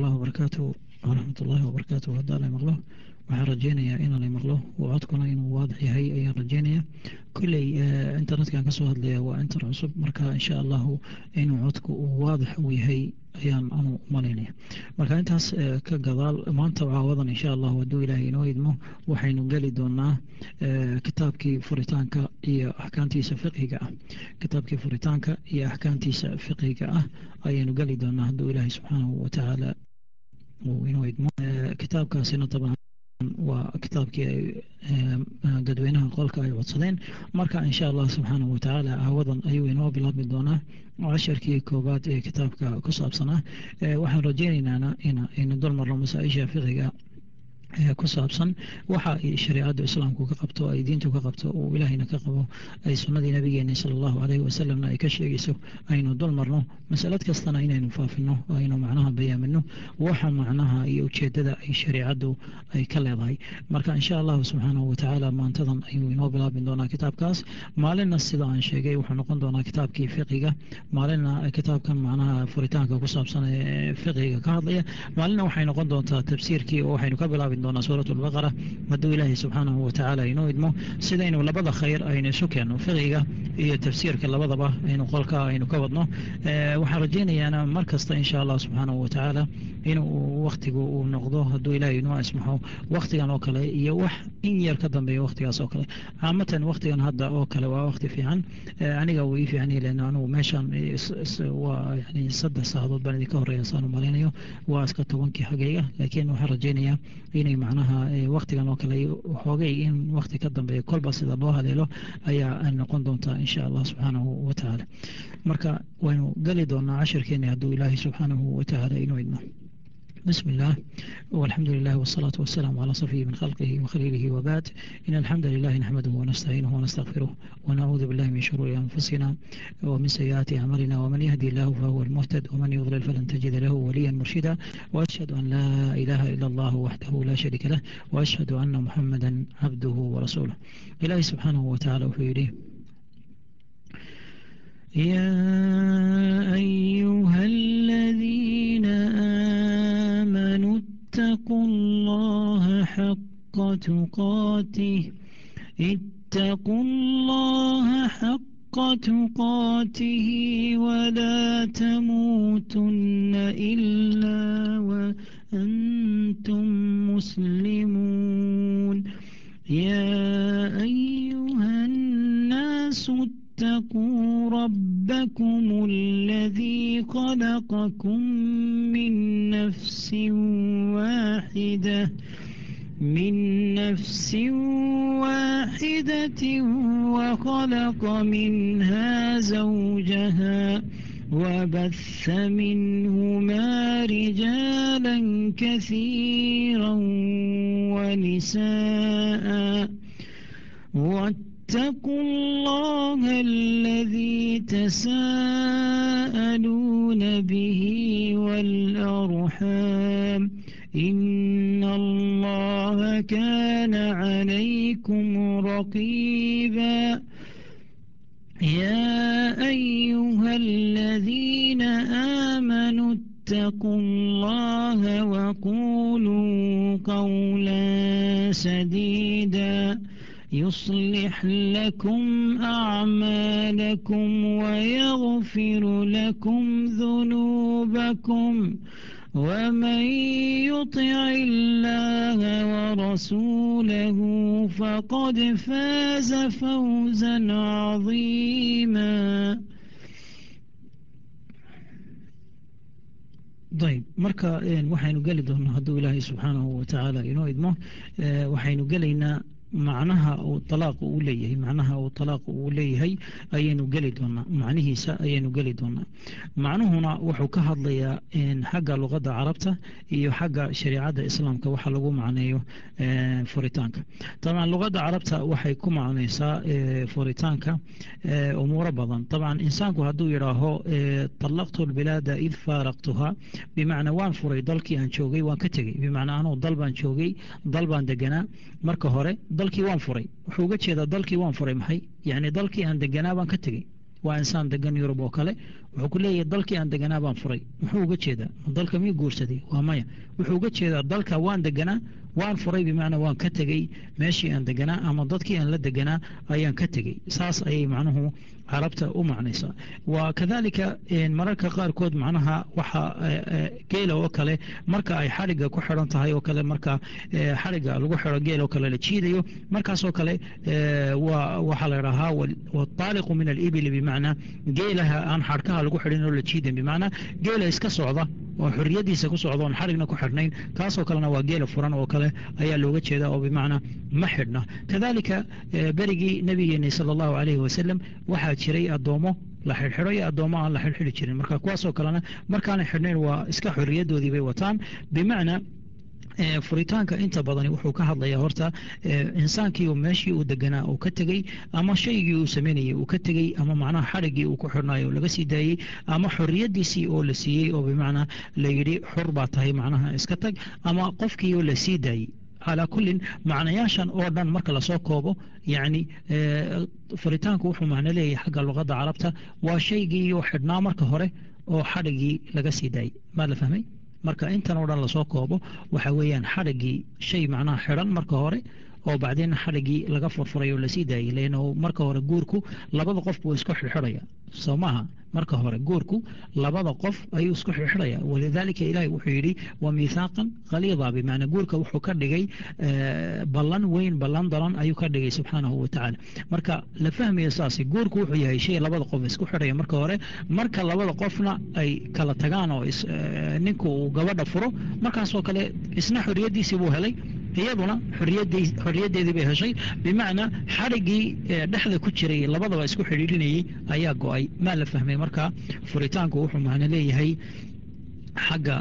Waraxmatullahi wabarakaatu, waraxmatullaahi wabarakaatu. Haddaa la maqlo, waxaan rajeynayaa inaan la maqlo oo codkuna inuu waadix yahay ayaan rajeynayaa. Kolley internetkan kasoo hadlaya waa inter cusub, marka insha Allahu inuu codku uu waadix uu yahay ayaan anu malaynaya. Marka intaas ka gadaal, maanta caawadan insha Allahu hadduu Ilaahay inoo idmo waxaynu geli doonaa kitaabkii furitaanka iyo axkaamtiisa fiqhiga ah. Kitaabkii furitaanka iyo axkaamtiisa fiqhiga ah ayaynu geli doonaa hadduu Ilaahay subxaanahu watacaala uu inoo idmo. Kitaabkaasina dabcan waa kitaabkii ay dadweynaha qolka ay codsadeen. Marka insha Allah subxaanahu watacaala caawadan ayuu inoo bilaabmi doonaa casharkii koowaad ee kitaabka ku saabsanaa. Waxaan rajeyneynana in aynu dul marno masaa-isha fiqhiga ee ku saabsan waxa ay shareecadda Islaamku ka qabto, ay diintu ka qabto, uu Ilaahayna ka qabo, ay sunnadii nabigeena sala Allahu calayhi wasalamna ay ka sheegayso. Aynu dul marno masalad kastana, inaynu faafino, aynu macnaha bayaamino waxa macnaha iyo ujeedada ay shareecaddu ay ka leedahay. Marka insha Allahu subxaanahu watacaala maantadan ayuu inoo bilaabmi doonaa kitaabkaas. Maalinna sida aan sheegay wuxuu noqon doonaa kitaabkii fiqiga, maalinna kitaabkan macnaha furitaanka ku saabsan ee fiqiga ka hadlaya, maalinna waxay noqon doontaa tafsiirkii oo waxaynu ka bilaabi doonaa Suurat Albaqara hadduu Ilaahay subxaanahu watacaala inoo idmo, sidaynu labada khayr aynu isu keenno, fiqiga iyo tafsiirka labadaba aynu qolka aynu ka wadno. Waxaan rajeynayaana mar kasta insha Allah subxaanahu watacaala inuu waktigu uu noqdo, hadduu Ilaahay inoo asmaxo, waktigan oo kale iyo wax in yar ka dambeeya waktigaas oo kale. Caamatan waktigan hadda oo kale waa wakti fiican. Aniga wuu ii fiican yahay leanna anugu meeshan waa yani 3 saacadood baan idinka horeeya saan u malaynayo, waa iska 10-kii xagayga. Laakiin waxaan rajeynayaa inay macnaha waktigan oo kale xoogay in wakti ka dambeeya kolba sida loo haleelo ayaa noqon doontaa insha Allah subxaanahu watacaala. Marka waynu geli doonaa cashirkeeni hadduu Ilaahay subxaanahu watacaala inuu idmo. بسم الله والحمد لله والصلاة والسلام على صفي من خلقه وخليله، وبعد. إن الحمد لله نحمده ونستعينه ونستغفره ونعوذ بالله من شرور أنفسنا ومن سيئات أعمالنا، ومن يهدي الله فهو المهتد، ومن يضلل فلن تجد له وليا مرشدا، وأشهد أن لا إله إلا الله وحده لا شريك له، وأشهد أن محمدا عبده ورسوله. إلهي سبحانه وتعالى في: يا أيها الذين آمنوا اتقوا الله حق تقاته، اتقوا الله حق تقاته ولا تموتن إلا وأنتم مسلمون. يا أيها الناس اتقوا ربكم الذي خلقكم من نفس واحدة، من نفس واحدة، وخلق منها زوجها وبث منهما رجالا كثيرا ونساء، واتقوا الله الذي تساءلون به والأرحام، إن الله كان عليكم رقيبا. يا أيها الذين آمنوا اتقوا الله وقولوا قولا سديدا، يصلح لكم أعمالكم ويغفر لكم ذنوبكم، ومن يطع الله ورسوله فقد فاز فوزا عظيما. Ayb, marka waxaynu geli doonaa hadduu Ilaahay subxaanahu watacaala inoo idmo, waxaynu gelaynaa macnaha uu talaaqu uu leeyahay. Macnaha uu talaaqu uu leeyahay ayaynu geli doonaa, macnihiisa ayaynu geli doonaa. Macnuhuna wuxuu ka hadlayaa xagga luqadda Carabta iyo xagga shareecadda Islaamka waxa lagu macneeyo furitaanka. Dabcan luqadda Carabta waxay ku macnaysaa furitaanka umuuro badan. Dabcan insaanku hadduu yidhaaho "طلقت البلاد إذ فارقتها", bimacnaa waan furay dalkii aan joogay, waan ka tegey. Bimacnaa anuu dal baan joogay, dal baan deganaa marka hore, dalkii waan furay. Wuxuu uga jeedaa dalkii waan furay maxay? Yacni dalkii aan deganaa baan ka tegey. Waa insaan degan Yurub oo kale Wuxuu ku leeyahay dalkii aan deganaa baan furay. Muxuu uga jeedaa? Dalka miyuu guursaday? Waa maya. Wuxuu uga jeedaa dalka waan deganaa, waan furay, bimacnaa waan ka tegey meeshii aan deganaa ama dadkii aan la deganaa ayaan ka tegey. Saas ayay macnuhu carabta u macnaysaa. Waa kadalika mararka qaarkood macnaha waxa geela oo kale marka ay xadhigga ku xidhan tahay oo kale, marka xadhigga lagu xidho geel oo kale la jiidayo, markaasoo kale waa waxaa la idhahaa wataaliqu min alibili, bimacnaa geelaha aan xadhkaha lagu xidhin oo la jiidan, bimacnaa geela iska socda oo xorriyadiisa ku socda oon xadhigna ku xidhnayn, kaasoo kalena waa geela furan oo kale ayaa looga jeedaa, oo bimacnaa ma xidhna. Kadalika berigii nabigeeni sala allahu calayhi wasalam waxaa jiray addoomo la xidhxidho iyo addoommo aan la xidhxidhi jirin. Marka kuwaasoo kalena markaanay xidhnayn waa iska xorriyadoodii bay wataan. Bimacnaa furitaanka inta badani wuxuu ka hadlayaa horta insaankii uu meeshii uu deganaa uu ka tegey, ama shaygii uu samaynayey uu ka tegey, ama macnaha xadhiggii uu ku xidhnayo oo laga sii daayey, ama xorriyaddiisii oo la siiyey oo bimacnaa la yidhi xur baa tahay, macnaha iska tag, ama qofkii oo la sii daayey. Calaa kullin macnayaashan oo dhan marka lasoo koobo, yacni furitaanku wuxuu macno leeyahay xagga luqadda carabta waa shaygii oo xidhnaa marka hore oo xadhiggii laga sii daayey. Maa la fahmay? Marka intan oo dhan lasoo koobo waxa weeyaan xadhiggii shay macnaha xidhan marka hore oo bacdeen xadhiggii laga furfuray oo lasii daayey. Leanno marka hore guurku labada qof buu isku xidhxidhaya, soo maaha? Marka hore guurku labada qof ayuu isku xidhxidhaya. Walidaalika ilaahay wuxuu yidhi wa miithaaqan khaliida, bimacnaa guurka wuxuu ka dhigay ballan weyn, ballan daran ayuu ka dhigay subxaanahu watacaala. Marka la fahmayo saasi, guurku wuxuu yahay shay labada qof isku xidhaya marka hore. Marka labada qofna ay kala tagaan oo ninku uu gabadha furo, markaasoo kale isna xorriyaddiisii buu helay, iyaduna xorriyaddeedii bay heshay, bimacnaa xadhiggii dhexda ku jiray labadaba isku xidhiidhinayey ayaa go'ay. Maa la fahmay? Marka furitaanku wuxuu macno leeyahay xagga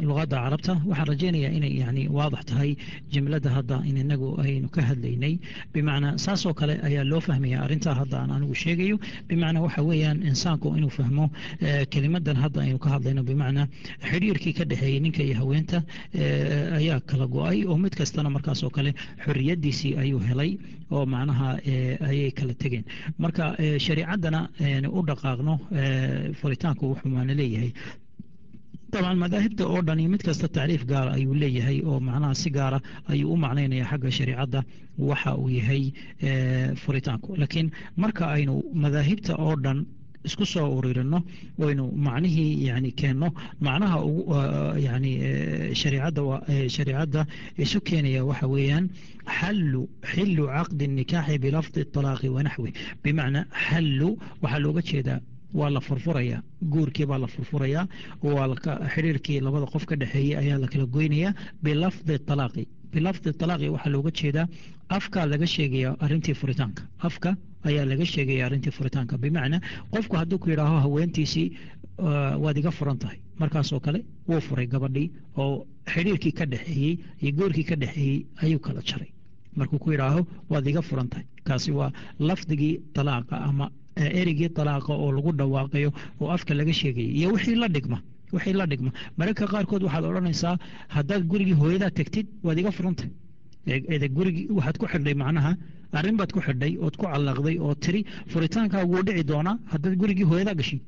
luqadda carabta. Waxaan rajaynayaa inay yani waadax tahay jimladda hadda in inagu aynu ka hadlaynay. Bimacnaa saasoo kale ayaa loo fahmaya arrintaa hadda aan anigu sheegayo. Bimacnaa waxa weeyaan insaanku inuu fahmo kelimadan hadda aynu ka hadlayno, bimacnaa xidhiirkii ka dhexeeyey ninka iyo haweenta ayaa kala go'ay, oo mid kastana markaasoo kale xorriyaddiisii ayuu helay oo macnaha ayay kala tegeen. Marka shariicaddana u dhaqaaqno, furitaanku wuxuu macno leeyahay, dabcan madaahibta oo dhani mid kasta tacriif gaara ayuu leeyahay oo macnaha si gaara ayuu u macnaynaya xagga shariicadda waxa uu yahay furitaanku. Laakiin marka aynu madaahibta oo dhan isku soo ururinno waynu macnihii yani keenno, macnaha ugu yani shariicadda shariicadda isu keenaya waxa weeyaan xallu xillu caqdi nikaaxi bilafdi talaaqi wanaxwi. Bimacnaa xallu waxaa looga jeedaa waa la furfurayaa, guurkii baa la furfurayaa, waa xiriirkii labada qof ka dhexeeyey ayaa la kala goynayaa bilafdi talaaqi. Bilafdi talaaqi waxaa looga jeedaa afka laga sheegaya arrintii furitaanka, afka ayaa laga sheegaya arrintii furitaanka. Bimacnaa qofku hadduu ku yidhaaho haweentiisii waad iga furan tahay, markaasoo kale wuu furay gabadhii oo xiriirkii ka dhexeeyey iyo guurkii ka dhexeeyey ayuu kala jaray. Markuu ku yidhaaho waad iga furan tahay, kaasi waa lafdigii talaaqa ama erigii talaaqa oo lagu dhawaaqayo oo afka laga sheegayay iyo wixii la dhigma, wixii la dhigma. Mararka qaarkood waxaad odhanaysaa haddaad gurigii hooyadaa tagtid waad iga furantahay. Gurigii waxaad ku xidhay, macnaha arrin baad ku xidhay ood ku callaqday oo tiri furitaankaagu wuu dhici doonaa haddaad gurigii hooyadaa gashid.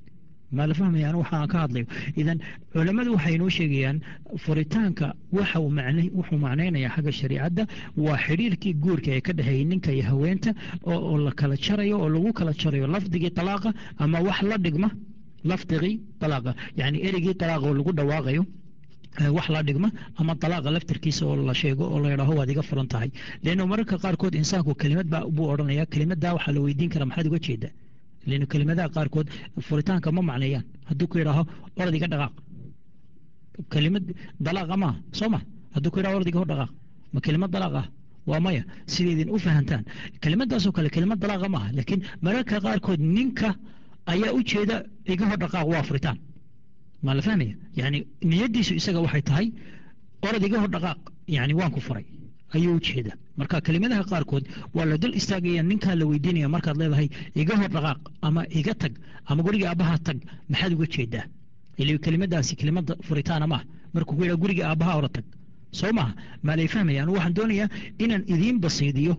Maa la fahmaya anu waxa aan ka hadlayo? Idan culammadu waxay inoo sheegayaan furitaanka waxa uu macne wuxuu macnaynayaa xagga shariicadda waa xidhiirkii guurka ee ka dhexeeyey ninka iyo haweenta oo la kala jarayo oo lagu kala jarayo lafdigii talaaqa ama wax la dhigma lafdigii talaaqa, yacni erigii talaaqa oo lagu dhawaaqayo wax la dhigma, ama talaaqa laftirkiisa oo la sheego oo la yidhaaho waad iga furan tahay. Leanno mararka qaarkood insaanku kelimad baa buu odhanaya, kelimaddaa waxaa la weydiin karaa maxaad uga jeedaa? Leanno kelimadaha qaarkood furitaanka ma macneeyaan. Hadduu ku yidhaaho orod iga dhaqaaq, kelimad dalaaqa maaha, soo ma? Hadduu ku yidhaho orod iga hor dhaqaaq, ma kelimad dalaaq ah? Waa maya. Sidaydin u fahantaan, kelimadaasoo kale kelimad dalaaqa maaha, laakiin mararka qaarkood ninka ayaa u jeeda iga hor dhaqaaq waa furitaan. Ma la fahmaya? Yani niyaddiisu isaga waxay tahay orod iga hor dhaqaaq, yani waan ku furay ayuu u jeeda. Marka kelimadaha qaarkood waa la dul istaagaya, ninkaa la weydiinaya markaad leedahay iga hor dhaqaaq ama iga tag ama guriga aabbaha tag, maxaad uga jeedaa? Ila kelimadaasi kelimada furitaana maaha markuu ku yidhaha guriga aabbaha ora tag, soo maaha? Maa lay fahmaya? Anu waxaan doonayaa inaan idiin basiidiyo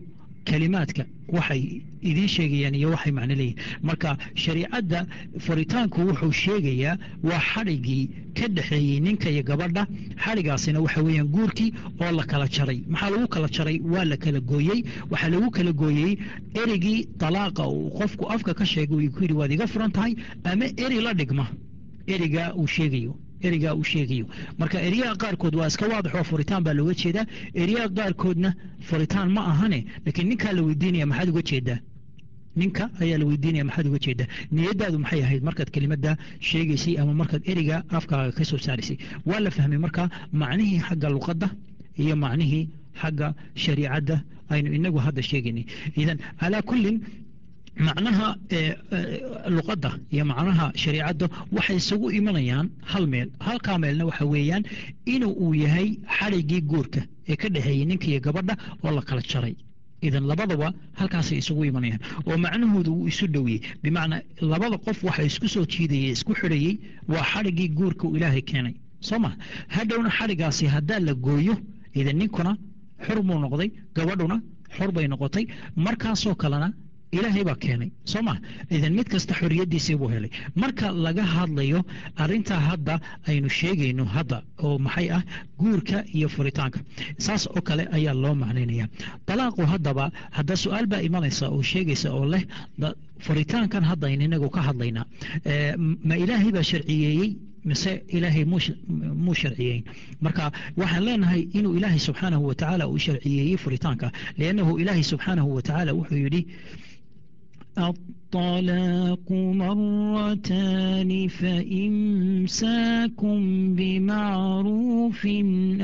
Kalimaadka waxay idiin sheegayaan iyo waxay macno leeyihin. Marka shariicadda furitaanku wuxuu sheegayaa waa xadhigii ka dhexeeyey ninka iyo gabadha. Xadhigaasina waxa weeyaan guurkii oo la kala jaray. Maxaa lagu kala jaray? Waa la kala gooyey. Waxaa lagu kala gooyey erigii talaaqa uu qofku afka ka sheegay, uu ku yidhi "Waad iga furan tahay," ama eri la dhigma erigaa uu sheegayo, erigaa uu sheegayo. Marka eryaha qaarkood waa iska waadax oo furitaan baa looga jeedaa, eryaha qaarkoodna furitaan ma ahane, laakiin ninkaa la weydiinaya, "Maxaad uga jeedaa?" Ninka ayaa la weydiinaya, "Maxaad uga jeedaa? Niyadaadu maxay ahayd markaad kelimadda sheegaysay ama markaad eriga afkaaga ka soo saaraysay?" Waa la fahmay. Marka macnihii xagga luqadda iyo macnihii xagga shariicadda aynu inagu hadda sheegaynay. Idan calaa kullin, macnaha luqadda iyo macnaha shariicadda waxay isugu imanayaan hal meel. Halkaa meelna waxa weeyaan inuu uu yahay xadhiggii guurka ee ka dhexeeyey ninka iyo gabadha oo la kala jaray. Idan labadaba halkaasay isugu imanayaan oo macnahoodu wuu isu dhowiyey. Bimacnaa, labada qof waxa isku soo jiidayey, isku xidhayey, waa xadhiggii guurka uu Ilaahay keenay, soo ma? Hadhowna xadhigaasi haddaa la gooyo, idan ninkuna xur buu noqday, gabadhuna xur bay noqotay. Markaasoo kalena Ilaahay baa keenay, soo ma? Idan mid kasta xorriyaddiisii buu helay. Marka laga hadlayo arrintaa hadda aynu sheegayno hadda oo maxay ah, guurka iyo furitaanka, saas oo kale ayaa loo macnaynaya dalaaqu. Haddaba hadda su-aal baa imanaysa oo sheegaysa oo leh, furitaankan hadda aynu inagu ka hadlaynaa, ma Ilaahay baa sharciyeeyey mise Ilaahay muu sharciyeyn? Marka waxaan leenahay inuu Ilaahay subxaanahu watacaala uu sharciyeeyey furitaanka, liannahu Ilaahay subxaanahu watacaala wuxuu yidhi: "الطلاق مرتان، فإمساك بمعروف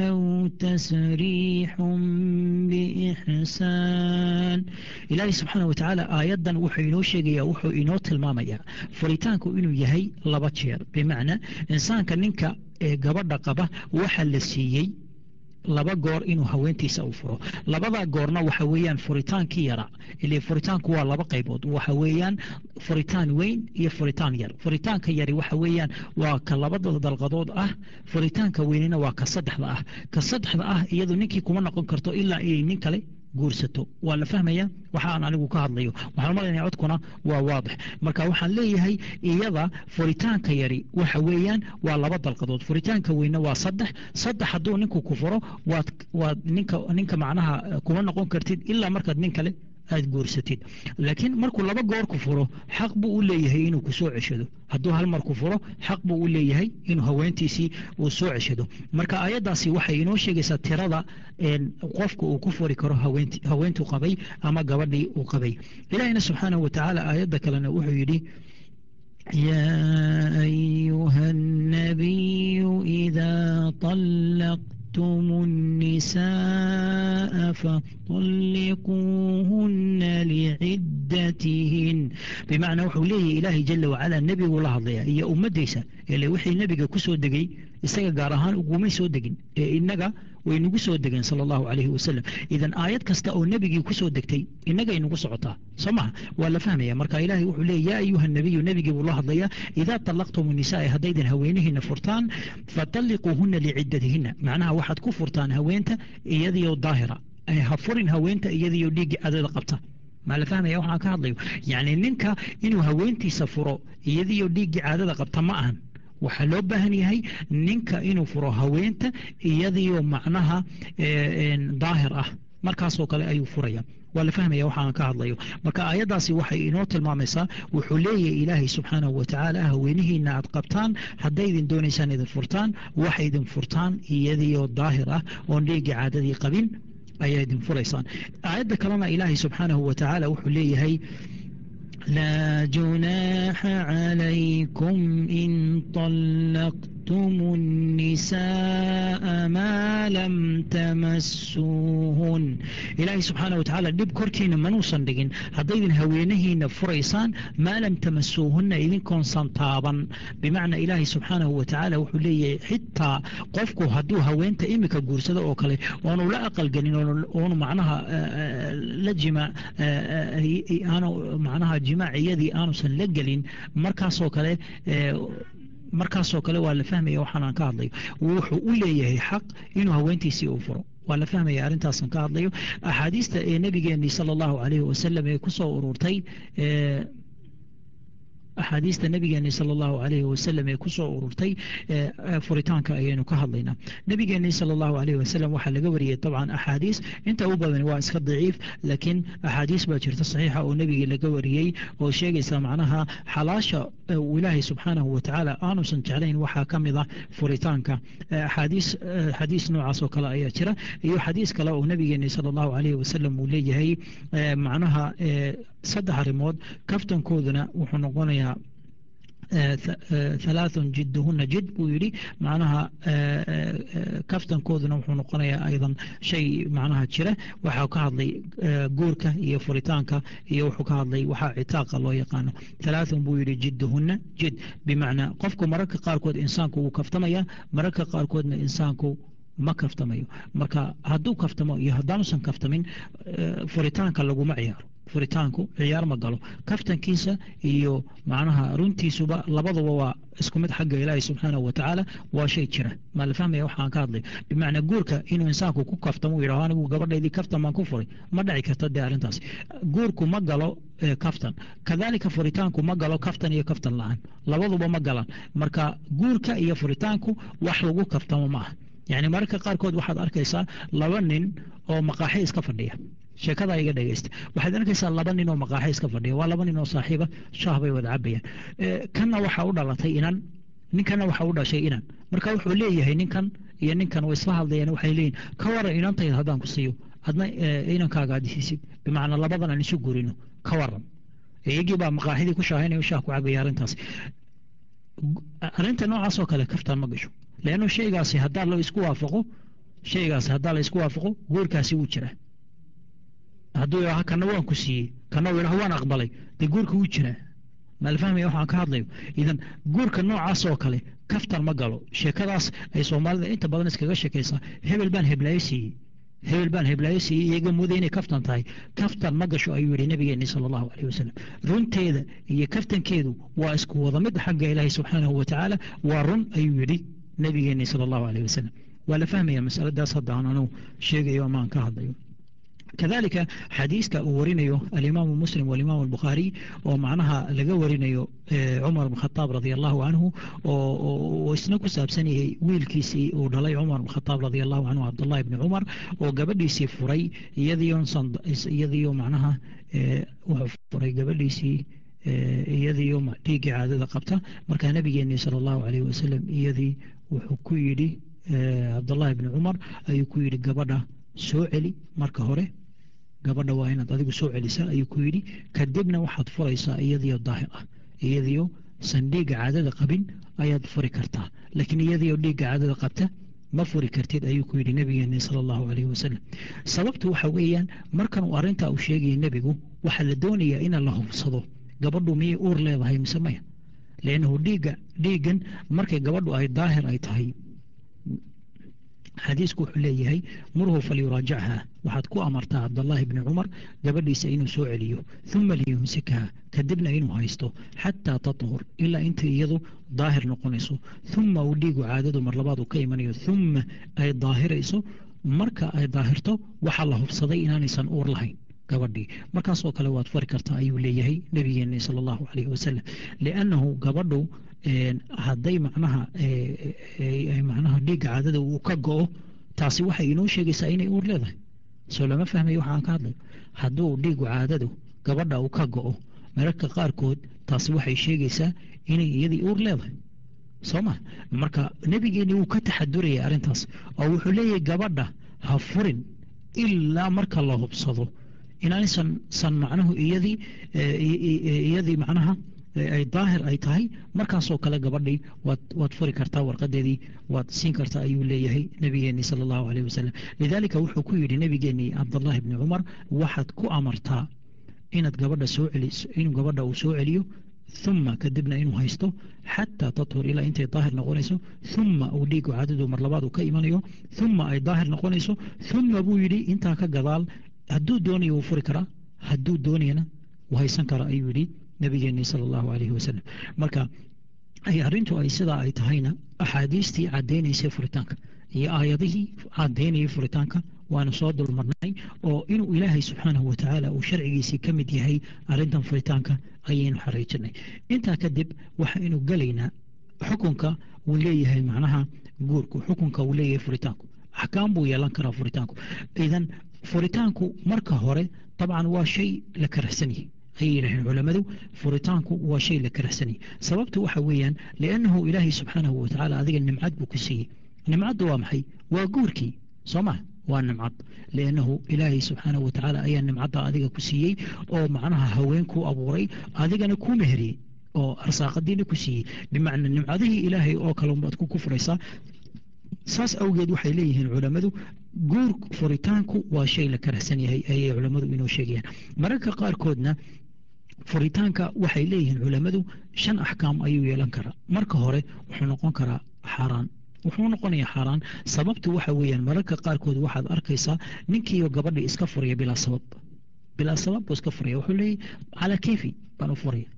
أو تسريح بإحسان." Ilaahay subxaana watacaala aayaddan wuxuu inoo sheegaya, wuxuu inoo tilmaamayaa furitaanku inuu yahay laba jeer. Bimacnaa, insaanka ninka ee gabadha qaba waxa la siiyey laba goor inuu haweentiisa u furo. Labada goorna waxa weeyaan furitaankii yaraa. Ile furitaanku waa laba qaybood, waxa weeyaan furitaan weyn iyo furitaan yar. Furitaanka yari waxa weeyaan waa ka labada dalqadood ah, furitaanka weynina waa ka saddexda ah. Ka saddexda ah iyadu ninkii kuma noqon karto ilaa inay nin kale guursato. Waa la fahmaya waxa aan anigu ka hadlayo, waxaan malaynaya codkuna waa waadix. Marka waxaan leeyahay iyada furitaanka yari waxa weeyaan waa laba dalqadood, furitaanka weynna waa saddex. Saddex hadduu ninku ku furo, waad ninka macnaha kuma noqon kartid ilaa markaad nin kale aad guursatid. Laakiin markuu laba goor ku furo, xaq buu u leeyahay inuu ku soo ceshado. Hadduu hal mar ku furo, xaq buu u leeyahay inuu haweentiisii uu soo ceshado. Marka aayaddaasi waxay inoo sheegaysaa tirada qofka uu ku furi karo haweentuu qabay ama gabadhii uu qabay. Ilaahina subxaanahu watacaala aayadda kalena wuxuu yidhi: "يا أيها النبي إذا طلقتم النساء فطلقوهن لعدتهن." Bimacnaa, wuxuu leeyahay Ilaahay jala wacala, nebigu la hadlaya iyo ummaddiisa, ile wixii nebiga ku soo degay isaga gaar ahaan ugumay soo degin ee innaga way nagu soo degeen, sala Allahu calayhi wasalam. Idan aayad kasta oo nebigii ku soo degtay innagay nagu socotaa, soo maha? Waa la fahmaya. Marka Ilaahay wuxuu leeya: "يا أيها النبي," nebigii buu la hadlayaa, "إذا طلقتم النساء," haddaydan haweenahiina furtaan, "فطلقوهن لعدتهن." Macnaha waxaad ku furtaan haweenta iyadiyo daahira. Ha furin haweenta iyadiyo dhiiggi cadada qabta. Maa la fahmaya waxaan ka hadlayo? Yacni ninka inuu haweentiisa furo iyadiyo dhiiggii caadada qabta ma ahan. Waxaa loo baahan yahay ninka inuu furo haweenta iyadiyo macnaha daahir ah, markaasoo kale ayuu furaya. Waa la fahmaya waxaan ka hadlayo. Marka aayaddaasi waxay inoo tilmaamaysaa, wuxuu leeyahay Ilaahay subxaanahu watacaala, haweenihiina aad qabtaan hadday idin doonaysaan idin furtaan, waxay idin furtaan iyadiyo daahir ah oon dhiiggii caadadii qabin ayaa idin furaysaan. Aayadda kalena Ilaahay subxaanahu watacaala wuxuu leeyahay: "لا جناح عليكم إن طلقتم النساء ما لم تمسوهن." Ilaahay subxaana watacaala dhib korkiina manuusan dhigin haddaydin haweenahiina furaysaan ما لم تمسوهن, idinkoonsan taaban. Bimacnaa, Ilaahay subxaanahu watacaala wuxuu leeyahay xitaa qofku hadduu haweenta imika guursado oo kale oonu la aqalgelin, oonu macnaha la jimaac, aanu macnaha jimaac iyadii aanusan la gelin, markaasoo kale waa la fahmaya waxaan aan ka hadlayo, wuxuu u leeyahay xaq inuu haweentiisii uu furo. Waa la fahmaya arrintaasan ka hadlayo. Axaadiista ee nabigeenii sala allahu calayhi wasalam ee kusoo ururtay, axaadiista nabigeeni sala allahu calayhi wasalam ee kusoo ururtay furitaanka ayaynu ka hadlaynaa. Nabigeeni sala allahu calayhi wasalam waxaa laga wariyey, dabcan axaadiis inta u badan waa iska daciif, laakiin axaadiis baa jirta saxiixa oo nebigii laga wariyey oo sheegaysa macnaha xalaasha uu Ilaahay subxaanahu watacaala aanusan jeclayn waxaa ka mid ah furitaanka. Axaadiis, xadiis noocaas oo kale ayaa jira, iyo xadiis kale oo nabigeeni sala allahu calayhi wasalam uu leeyahay macnaha saddex arrimood kaftankooduna wuxuu noqonayaa halaathun jidduhuna jid buu yidhi, macnaha kaftankooduna wuxuu noqonayaa aydan shay macnaha jira. Waxaa ka hadlay guurka iyo furitaanka, iyo wuxuu ka hadlay waxaa citaaqa loo yaqaano. Halaathun buu yidhi jidduhuna jid, bimacnaa qofku mararka qaarkood insaanku wuu kaftamaya, mararka qaarkoodna insaanku ma kaftamayo. Marka hadduu kaftamo iyo haddaanusan kaftamin, furitaanka laguma ciyaaro, furitaanku ciyaar ma galo. Kaftankiisa iyo macnaha runtiisuba labaduba waa isku mid xagga Ilaahay subxaanahu watacaala, waa shay jira. Maa la fahmaya waxaan ka hadlay? Bimacnaa guurka inuu insaanku ku kaftamo, uu yidhaho anigu gabadhaydii kaftan baan ku furay, ma dhici karta dee arrintaas. Guurku ma galo kaftan, kadalika furitaanku ma galo kaftan iyo kaftan la-aan, labaduba ma galaan. Marka guurka iyo furitaanku wax lagu kaftamo ma aha. Yani mararka qaarkood waxaad arkaysaa laba nin oo maqaaxi iska fadhiya, sheekada iga dhegeysta, waxaad arkaysaa laba nin oo maqaaxi iska fadhiya, waa laba nin oo saaxiiba, shaah bay wada cabayaan. Kanna waxaa u dhalatay inan, ninkana waxa u dhashay inan. Marka wuxuu leeyahay ninkan iyo ninkan way isla hadlayaan, waxay leeyihin ka waran inantayda haddaan ku siiyo, adna inankaaga aad siisid, bimacnaa labadan aan isu gurino, ka waran? Iyagii baa maqaaxidii ku shaahinaya, shaah ku cabaya. Arrintaas, arrinta noocaas oo kale kaftan ma gasho, leannu shaygaasi haddaa la isku waafaqo, shaygaasi haddaa la isku waafaqo, guurkaasi wuu jiraa. Hadduu yidhaha kana waan ku siiyey, kana uu yidhaha waan aqbalay, dee guurka wuu jiraa. Ma la fahmaya waxaan ka hadlayo? Idan guurka noocaas oo kale kaftan ma galo. Sheekadaas ay Soomaalida inta badan iskaga sheekaysaa, hebel baan heblaayo siiyey, hebel baan heblaayo siiyey, iyaga mooday inay kaftan tahay, kaftan ma gasho ayuu yidhi nabigeeni sala allahu calayhi wasalam. Runteeda iyo kaftankeedu waa isku wada mid xagga Ilaahay subxaanahu watacaala, waa run ayuu yidhi nabigeeni sala allahu calayhi wasalam. Waa la fahmaya masaladaas hadda aan anugu sheegayo ama aan ka hadlayo? Kadalika xadiiska uu warinayo alimaamu Muslim walimaamu Albukhaari oo macnaha laga warinayo Cumar bn Khataab radia allahu canhu, oo isna ku saabsan yahay wiilkiisii uu dhalay Cumar bn Khataab radia allahu canhu, Cabdullahi bni Cumar, oo gabadhiisii furay iyadiyo macnaha wuxuu furay gabadhiisii iyadiyo dhiiggii caadada qabta. Markaa nabigeeni sala allahu calayhi wasalam iyadii wuxuu ku yidhi, Cabdullahi bni Cumar ayuu ku yidhi, gabadha soo celi marka hore, gabadha waa inaad adigu soo celisaa ayuu ku yidhi, kadibna waxaad furaysaa iyadiyo daahir ah, iyadiyo sandhiigga caadada qabin ayaad furi kartaa, laakiin iyadiyo dhiigga caadada qabta ma furi kartid ayuu ku yidhi nabigeeni sala allahu calayhi wasalam. Sababtu waxa weeyaan markan uu arrintaa uu sheegayay nebigu, waxaa la doonayaa in la hubsado gabadhu miyay uur leedahay mise maya, liannahu dhiigga dhiiggan markay gabadhu ay daahir ay tahay, xadiisku wuxuu leeyahay murhu falyuraajichaa, waxaad ku amartaa Cabdallaahi bni Cumar gabadhiisa inuu soo celiyo, uma liyumsikha, kadibna inuu haysto, xataa tathur, ilaa intay iyadu daahir noqonayso, uma uu dhiigu caadadu mar labaad uu ka imanayo, uma ay daahirayso. Marka ay daahirto waxaa la hubsaday inaanaysan uur lahayn gabadhii, markaasoo kale waad fari kartaa ayuu leeyahay nabigeeni sala allahu calayhi wasalam. Liannahu gabadhu hadday macnaha macnaha dhiigga caadada uu ka go'o, taasi waxay inoo sheegaysaa inay uur leedahay. Soo lama fahmayo waxa aan ka hadlayo? Hadduu dhiigu caadadu gabadha uu ka go'o mararka qaarkood, taasi waxay sheegaysaa inay iyadii uur leedahay, soo ma? Marka nebigeeni wuu ka taxaduraya arrintaas oo wuxuu leeyahay gabadha ha furin ilaa marka la hubsado inaanaysan san macnuhu iyadii macnaha ay daahir ay tahay, markaasoo kale gabadhii waad furi kartaa, warqadeedii waad siin kartaa ayuu leeyahay nabigeeni sala allahu calayhi wasalam. Lidaalika wuxuu ku yidhi nabigeeni Cabdullahi bni Cumar, waxaad ku amartaa inaad gabadha soo celi, inuu gabadha uu soo celiyo, uma kadibna inuu haysto, xataa tathur, ilaa intay daahir noqonayso, uma uu dhiigu caadadu mar labaad uu ka imanayo, uma ay daahir noqonayso, uma buu yidhi intaa ka gadaal hadduu doonayo wuu furi karaa, hadduu doonayana wuu haysan karaa ayuu yidhi nabigeeni sala allahu calayhi wasalam. Marka ay arrintu ay sidaa ay tahayna, axaadiistii caddaynaysay furitaanka iyo aayadihii caddaynayay furitaanka Waanu soo dulmarnay oo inuu Ilaahay subxaanahu watacaala uu sharcigiisii ka mid yahay arrintan furitaanka ayaynu xariijinay. Intaa kadib waxaynu gelaynaa xukunka uu leeyahay macnaha guurku, xukunka uu leeyahay furitaanku. Axkaam buu yeelan karaa furitaanku. Idan furitaanku marka hore dabcan waa shay la karahsan yahay ayay yidhaaheen culammadu. Furitaanku waa shay la karahsan yahay. Sababtu waxa weeyaan liannahu Ilaahay subxaanahu watacaala adiga nimcad buu ku siiyey. Nimcaddu waa maxay? Waa guurkii, soo ma? Waa nimcad, liannahu Ilaahay subxaanahu watacaala ayaa nimcadda adiga ku siiyey oo macnaha haweenkuu abuuray, adigana kuu meheriyey oo arsaaqadiina ku siiyey. Bimacnaa nimcadihii Ilaahay oo kale unbaad ku kufraysaa. Saas awgeed waxay leeyihiin culammadu guur furitaanku waa shay la karahsan yahay ayay culammadu inoo sheegayaan. Mararka qaarkoodna furitaanka waxay leeyihiin culammadu 5 axkaam ayuu yeelan karaa. Marka hore wuxuu noqon karaa xaaraan. Wuxuu noqonayaa xaaraan sababtu waxa weeyaan mararka qaarkood waxaad arkaysaa ninkiiyo gabadhii iska furaya bilaa sabab. Bilaa sabab buu iska furaya, wuxuu leeyahy calaa kayfi baan u furaya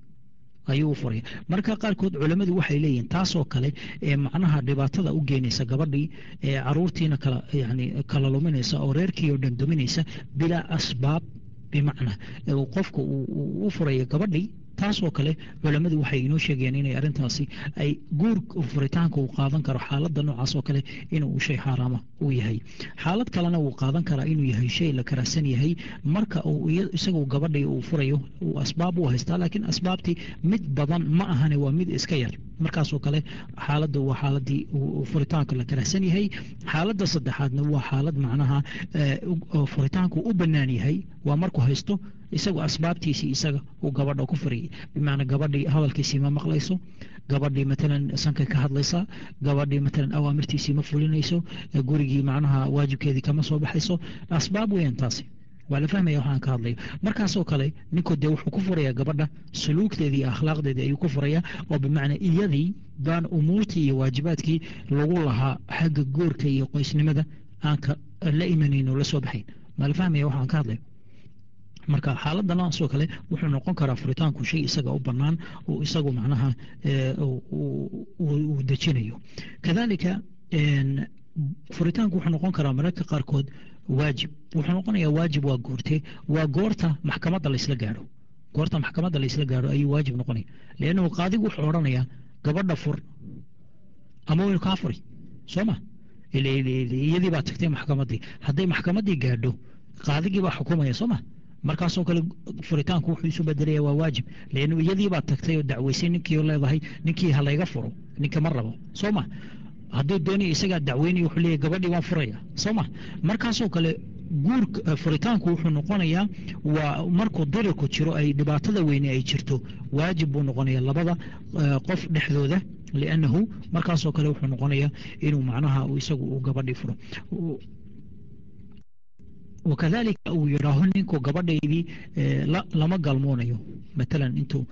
ayuu u furaya. Marka qaarkood culammadu waxay leeyihiin taasoo kale ee macnaha dhibaatada u geenaysa gabadhii, ee caruurtiina kala yani kala luminaysa oo reerkii oo dhan duminaysa bilaa asbaab, bimacnaa qofku uu u furayo gabadhii, taasoo kale culammadu waxay inoo sheegayaan inay arrintaasi ay guur furitaanka uu qaadan karo xaaladda noocaas oo kale inuu shay xaaraama uu yahay. Xaalad kalena wuu qaadan karaa inuu yahay shay la karahsan yahay marka uu isagu gabadhii uu furayo uu asbaab u haystaa, laakiin asbaabtii mid badan ma ahane, waa mid iska yar. Markaasoo kale xaaladdu waa xaaladii furitaanka la karahsan yahay. Xaaladda saddexaadna waa xaalad macnaha furitaanku u bannaan yahay, waa markuu haysto isagu asbaabtiisii isaga uu gabadha ku furayay. Bimacnaa gabadhii hadalkiisii ma maqlayso, gabadhii matalan sankay ka hadlaysaa, gabadhii matalan awaamirtiisii ma fulinayso, gurigii macnaha waajibkeedii kama soo baxayso. Asbaab weeyaan taasi, waa la fahmaya waxaan ka hadlayo. Markaasoo kale ninku dee wuxuu ku furayaa gabadha suluugteedii iyo akhlaaqdeedii ayuu ku furayaa, oo bimacnaa iyadii baan umuurtii iyo waajibaadkii lagu lahaa xagga guurka iyo qoysnimada aan ka la imanayn oo la soo baxayn. Ma la fahmaya waxaan ka hadlayo? Marka xaaladda noocaas oo kale wuxuu noqon karaa furitaanku shay isaga u bannaan oo isagu macnaha uu dejinayo. Kadalika furitaanku wuxuu noqon karaa mararka qaarkood waajib. Wuxuu noqonayaa waajib waa goortee? Waa goorta maxkamadda laysla gaadho. Goorta maxkamadda laysla gaadho ayuu waajib noqonaya, liannahu qaadigu wuxuu odhanayaa gabadha fur ama waynu kaa furi, soo ma? Iyadii baa tagtay maxkamaddii. Hadday maxkamaddii gaadho qaadigii baa xukumaya, soo ma? Markaasoo kale furitaanku wuxuu isu bedelaya waa waajib, liannu iyadii baa tagtay oo dacweysay ninkii oo leedahay ninkii ha layga furo, ninka ma rabo, soo ma? Hadduu doonayo isagaa dacweynaya, wuxuu leeyahy gabadhii waan furaya, soo ma? Markaasoo kale guur furitaanku wuxuu noqonayaa waa markuu dirirku jiro, ay dhibaatada weyne ay jirto, waajib buu noqonayaa labada qof dhexdooda, liannahu markaasoo kale wuxuu noqonayaa inuu macnaha isagu uu gabadhii furo. Wakadalika uu yidhaaho ninku gabadhaydii lama galmoonayo matalan, intuu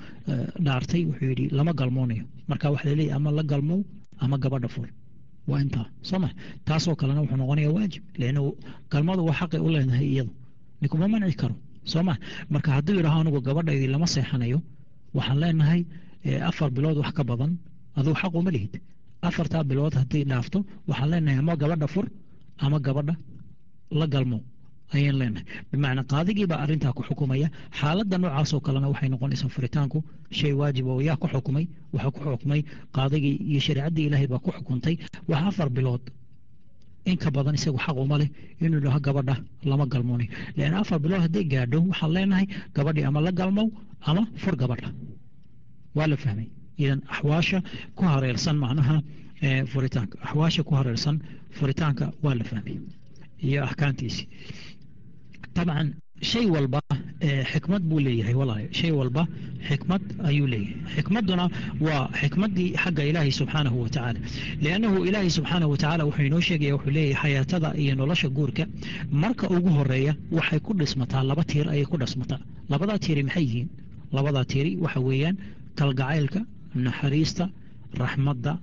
dhaartay wuxuu yidhi lama galmoonayo. Marka waxa laleeyahy ama la galmow ama gabadha fur, waa intaa, soo ma? Taasoo kalena wuxuu noqonayaa waajib, liannahu galmadu waa xaqay u leedahay iyadu, ninkuma manci karo, soo ma? Marka hadduu yidhaaho anigu gabadhaydii lama seexanayo, waxaan leenahay 4 bilood wax ka badan aduu xaq uma lihid. 4taa bilood haddii dhaafto waxaan leenahay ama gabadha fur ama gabadha la galmo ayaan leenahay. Bimacnaa qaadigii baa arrintaa ku xukumaya. Xaaladda noocaasoo kalena waxay noqonaysaa furitaanku shay waajib oo yaa ku xukumay? Waxaa ku xukumay qaadigii iyo shareecaddii Ilaahay baa ku xukuntay. Wax 4 bilood in ka badan isagu xaq uma leh inuu dhaho gabadha lama galmoonayo, lianna 4 bilood hadday gaadho waxaan leenahay gabadhii ama la galmow ama fur gabadha. Waa la fahmay? Idan axwaasha ku hareersan macnaha furitaanka, axwaasha ku hareersan furitaanka waa la fahmay iyo axkaamtiisii. Dabcan shay walba xikmad buu leeyahay walaal, shay walba xikmad ayuu leeyahay. Xikmadduna waa xikmaddii xagga Ilaahay subxaanahu wa tacaala, liannahu Ilaahay subxaanahu wa tacaala wuxuu inoo sheegaya, wuxuu leeyahay xayaatada iyo nolosha guurka marka ugu horeeya waxay ku dhismataa 2 tiir ayay ku dhismataa. Labadaa tiiri maxay yihiin? Labadaa tiiri waxa weeyaan kalgacaylka, naxariista, raxmadda,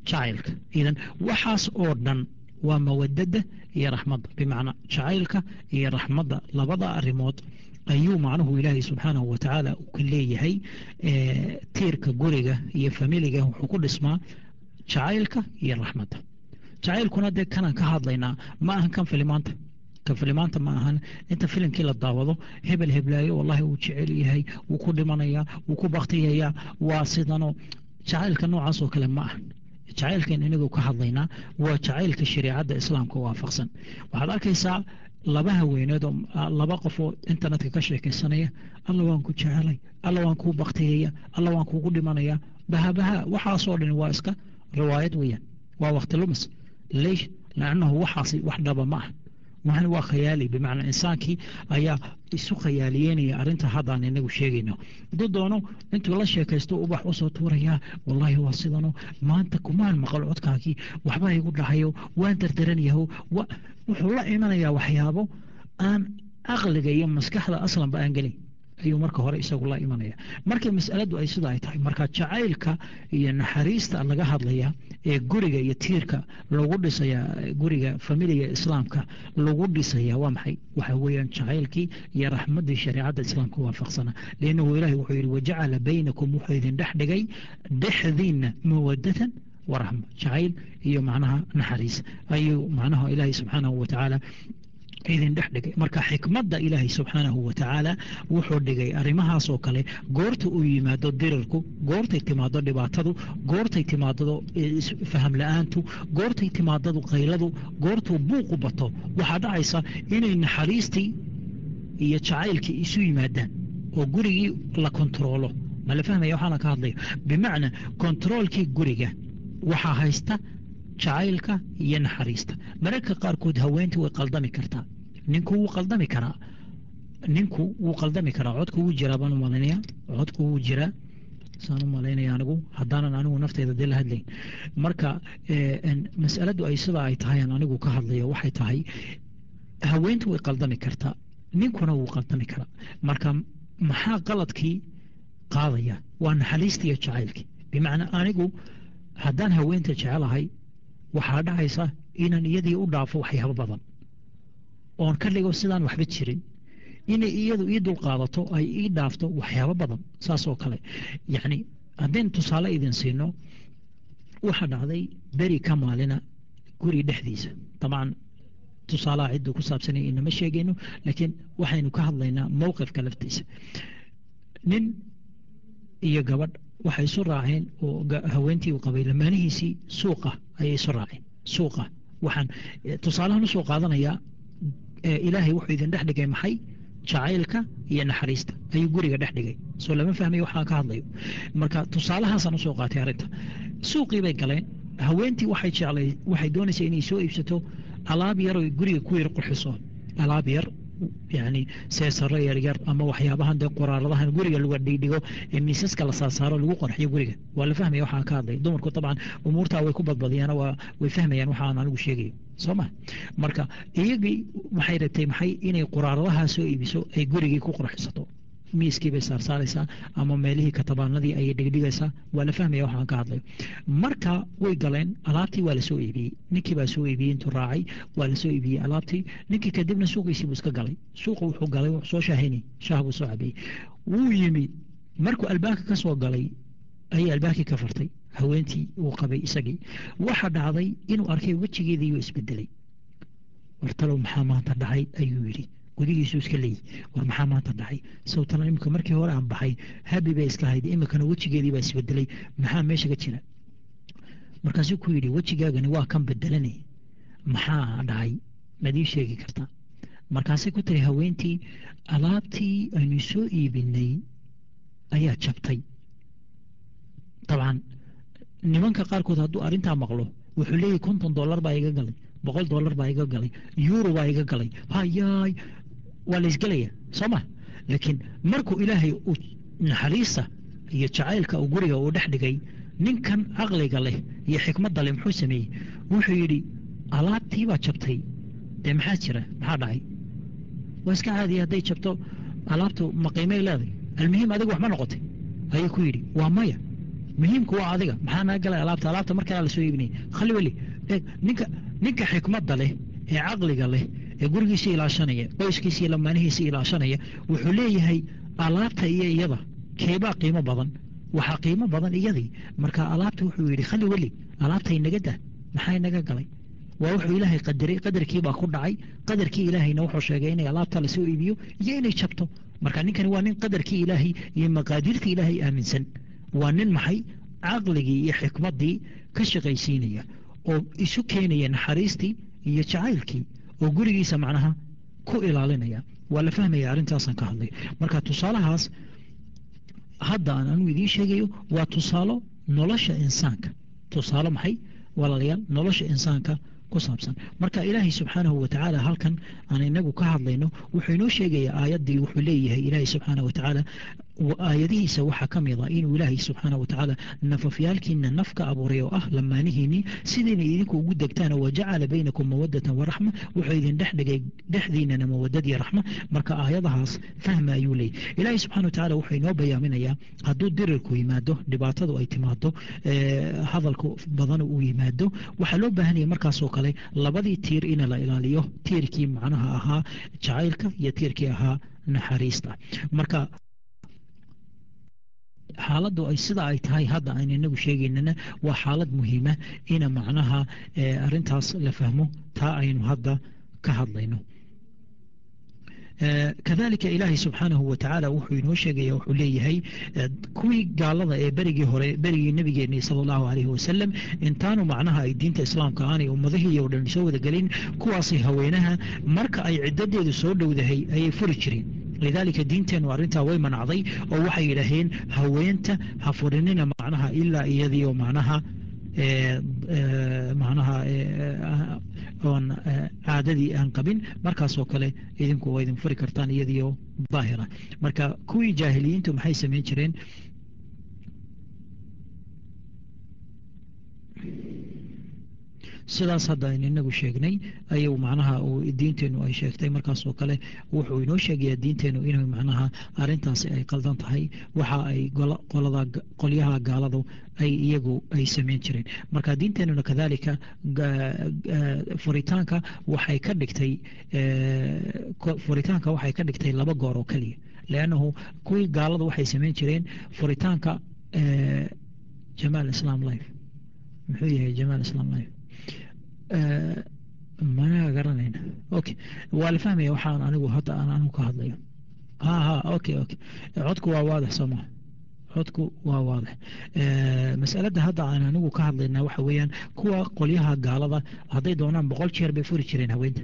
jacaylka. Idan waxaas oo dhan waa mawadada iyo raxmadda, bimacnaa jacaylka iyo raxmadda, labada arrimood ayuu macnuhu Ilaahay subxaanahu wa tacaala uu ka leeyahay. Tiirka guriga iyo familiga wuxuu ku dhismaa jacaylka iyo raxmadda. Jacaylkuna dee kanaan ka hadlaynaa ma ahan kan filimaanta, Ka filimaanta ma ahan inta filimkii la daawado hebel heblaayo wallahi wuu jecel yahay, wuu ku dhimanayaa, wuu ku baktiyayaa, waa sidano. Jacaylka noocaas oo kale ma ahan. Jacaylkan inagu ka hadlaynaa waa jacaylka shariicadda islaamka waafaqsan. Waxaad arkaysaa laba haweeneed oo laba qof oo internetka ka sheekaysanaya, alla waan ku jecelay, alla waan kuu baktiyaya, alla waan kuugu dhimanaya, bahabaha. Waxaasoo dhan waa iska riwaayad weeyaan, waa waqti lumis. Leish? Lannahu waxaasi wax dhaba ma ah, waxan waa khayaali. Bimacnaa insaankii ayaa isu khayaaliyeynaya arrinta haddaan inagu sheegayno. Hadduu doono intuu la sheekaysto ubax usoo tuurayaa, wallaahi waa sidano, maanta kumaan maqal codkaagii, waxbaa igu dhahayo, waan dardaranyaho. Wuxuu la imanayaa waxyaabo aan caqliga iyo maskaxda aslanba aan gelin ayuu marka hore isagu la imanaya. Marka mas'aladu ay sida ay tahay, marka jacaylka iyo naxariista laga hadlaya ee guriga iyo tiirka lagu dhisaya, guriga familiga islaamka lagu dhisaya, waa maxay? Waxa weeyaan jacaylkii iyo raxmaddii shareecadda islaamka waafaqsana. Liannahu ilaahay wuxuu yidhi wajacala baynakum, wuxuu idin dhex dhigay dhexdiinna mawadatan waraxma, jacayl iyo macnaha naxariis ayuu macnaha ilaahay subxaanahu watacaala idin dhex dhigay. Marka xikmadda ilaahay subxaanahu watacaala wuxuu dhigay arrimahaasoo kale goorta uu yimaado dirirku, goortay timaado dhibaatadu, goortay timaadado faham la-aantu, goortay timaadadu qayladu, goortuu buuqu bato, waxaa dhacaysa inay naxariistii iyo jacaylkii isu yimaadaan oo gurigii la kontaroolo. Ma la fahmaya waxaana ka hadlaya? Bimacnaa kontaroolkii guriga waxaa haysta jacaylka iyo naxariista. Mararka qaarkood haweentu way qaldami kartaa, ninku wuu qaldami karaa, ninku wuu qaldami karaa. Codku wuu jiraa baan u malaynaya, codku wuu jiraa saan u malaynaya anigu, haddaanan anigu nafteyda dee la hadlayn. Marka mas'aladu ay sidaa ay tahay aan anigu ka hadlayo waxay tahay, haweentu way qaldami kartaa, ninkuna wuu qaldami karaa. Marka maxaa qaladkii qaadaya? Waa naxariistii iyo jacaylkii. Bimacnaa anigu haddaan haweenta jecelahay, waxaa dhacaysa inaan iyadii u dhaafo waxyaabo badan oon ka dhigo sidaan waxba jirin, inay iyadu ii dulqaadato, ay ii dhaafto waxyaabo badan saas oo kale. Yacni haddaynu tusaale idin siino, waxaa dhacday beri ka maalina guri dhexdiisa. Dabcan tusaalaha cidduu ku saabsanaya inama sheegayno, laakiin waxaynu ka hadlaynaa mowqifka laftiisa. Nin iyo gabadh waxay isu raaceen oo haweentii uu qabay lamaanihiisii suuqa ayay isu raaceen. Suuqa waxaan tusaalahan usoo qaadanayaa, ilaahay wuxuu idin dhex dhigay maxay? Jacaylka iyo naxariista ayuu guriga dhex dhigay. Soo lama fahmayo waxaan ka hadlayo? Marka tusaalahaasaan usoo qaatay arrinta. Suuqii bay galeen. Haweentii waxay jeclay, waxay doonaysaa inay soo iibsato alaab yar oo guriga ku yar qurxiso, alaab yar, yani seesaro yaryar ama waxyaabahan dee qoraaradahan guriga lagu dhigdhigo ee miisaska la saarsaaro lagu qorxiyo guriga. Waa la fahmaya waxaan ka hadlay? Dumarku dabcan umuurtaa way ku badbadiyaan, waa way fahmayaan waxaan anigu sheegayo, soo ma? Marka iyagii waxay rabtay maxay? Inay qoraaradaha soo iibiso ay gurigii ku qurxisato. Miiskii bay saarsaaraysaa ama meelihii katabaanadii ayay dhigdhigaysaa. Waa la fahmaya waxaan ka hadlayo? Marka way galeen, alaabtii waa lasoo iibiyey, ninkii baa soo iibiyey intuu raacay, waa lasoo iibiyey alaabtii ninkii. Kadibna suuqiisii buu iska galay. Suuqa wuxuu galay, wuxuu soo shaahaynay, shaah buu soo cabiyey, wuu yimi. Markuu albaabka ka soo galay ayay albaabkii ka furtay haweentii uu qabay isagii. Waxa dhacday inuu arkay wejigeedii isbedelay. War talow maxaa maanta dhacay, ayuu yidhi, gudihiisu iska leeyi. War maxaa maanta dhacay? Sawtana imika markii hore aan baxay habi bay iska hayd, imikana wejigeedii baa isbedelay, maxaa meesha ka jira? Markaasuu ku yidhi, wejigaagani waa kan bedelanay, maxaa dhacay? Maad ii sheegi kartaa? Markaasay ku tiri haweentii, alaabtii aynu soo iibinay ayaa jabtay. Dabcan nimanka qaarkood hadduu arrintaa maqlo wuxuu leeyahy $50 baa iga galay, $100 baa iga galay, euro baa iga galay, hayaay, waa la isgelaya, soo ma? Laakiin markuu ilaahay uu naxariista iyo jacaylka uu guriga uu dhex dhigay, ninkan caqliga leh iyo xikmadda leh muxuu sameeyey? Wuxuu yidhi, alaabtii baa jabtay, dee maxaa jira, maxaa dhacay? Waa iska caadiya hadday jabto alaabtu, ma qiimay leeday? Almuhiim adiga wax ma noqotay, ayuu ku yidhi. Waa maya, muhiimku waa adiga, maxaa naga galay alaabta? Alaabta mar kalaa lasoo iibinaya, khali weli. Ninka xikmadda leh ee caqliga leh ee gurigiisa ilaashanaya, qoyskiisa iyo lamaanihiisa ilaashanaya, wuxuu leeyahay alaabta iyo iyada keebaa qiimo badan? Waxaa qiimo badan iyadii. Marka alaabta wuxuu yidhi khali weli, alaabta inaga dah, maxaa inaga galay? Waa wuxuu Ilaahay qadaray, qadarkii baa ku dhacay. Qadarkii Ilaahayna wuxuu sheegay inay alaabta lasoo iibiyo iyo inay jabto. Marka ninkani waa nin qadarkii Ilaahay iyo maqaadiirtii Ilaahay aaminsan. Waa nin maxay caqligii iyo xikmaddii ka shaqaysiinaya oo isu keenaya naxariistii iyo jacaylkii oo gurigiisa macnaha ku ilaalinaya. Waa la fahmaya arrintaasaan ka hadlay. Marka tusaalahaas hadda aan anigu idiin sheegayo waa tusaalo nolosha insaanka, tusaalo maxay walaalayaal nolosha insaanka ku saabsan. Marka Ilaahay subxaanahu watacaala halkan aan inagu ka hadlayno wuxuu inoo sheegayaa aayaddii, wuxuu leeyahay Ilaahay subxaanahu watacaala aayadihiisa waxaa ka mid ah inuu Ilaahay subxaanahu watacaala nafafyaalkiina naf ka abuuray oo ah lamaanihiinii sidayna idinku ugu degtaan, wajacala baynakum mawadatan waraxma, wuxuu idin dhex dhigay dhexdiinana mawadad iyo raxma. Marka aayadahaas fahma ayuu leeyahy Ilaahay subxana watacaala. Wuxuu inoo bayaaminayaa hadduu dirirku yimaado, dhibaatadu ay timaado, hadalku badan uu yimaado, waxaa loo baahanaya markaasoo kale labadii tiir in la ilaaliyo, tiirkii macnaha ahaa jacaylka iyo tiirkii ahaa naxariista. Marka xaaladdu ay sida ay tahay hadda aynu inagu sheegaynana waa xaalad muhiima ina macnaha arrintaas la fahmo, taa aynu hadda ka hadlayno. Kadalika Ilaahay subxaanahu watacaala wuxuu inoo sheegaya, wuxuu leeyahay kuwii gaalada ee berigii hore, berigii nabigeenii sala allahu calayhi wasalam, intaanu macnaha ay diinta islaamka aanay ummadihii oo dhan soo wadagelin, kuwaasi haweenaha marka ay ciddadeedu soo dhowdahay ayay furi jireen. Lidaalika diinteennu arrintaa way manacday oo waxay yidhaaheen haweenta ha furinina macnaha ilaa iyadii oo macnaha oon caadadii aan qabin, markaasoo kale idinku waa idin furi kartaan iyadiioo daahira. Marka kuwii jaahiliyiintu maxay samayn jireen? Sidaas hadda aynu inagu sheegnay ayuu macnaha diinteennu ay sheegtay. Markaasoo kale wuxuu inoo sheegayaa diinteennu inuu macnaha arrintaasi ay qaldan tahay, waxa ay qolada qolyaha gaaladu ay iyagu ay samayn jireen. Marka diinteennuna kadalika furitaanka waxay ka dhigtay, furitaanka waxay ka dhigtay laba goor oo keliya, leannahu kuwii gaaladu waxay samayn jireen furitaanka. Jamaal Islam Life muxuu yahay? Jamaal Islam Life mana garanayna. Okay, waa la fahmaya waxaan anigu hadda aan anigu ka hadlayo. Ha ha, okay okay, codku waa waadix soo maha? Codku waa waadix. Masalada hadda aan anigu ka hadlayna waxa weeyaan kuwa qolyaha gaalada hadday doonaan 100 jeer bay furi jireen haweenta,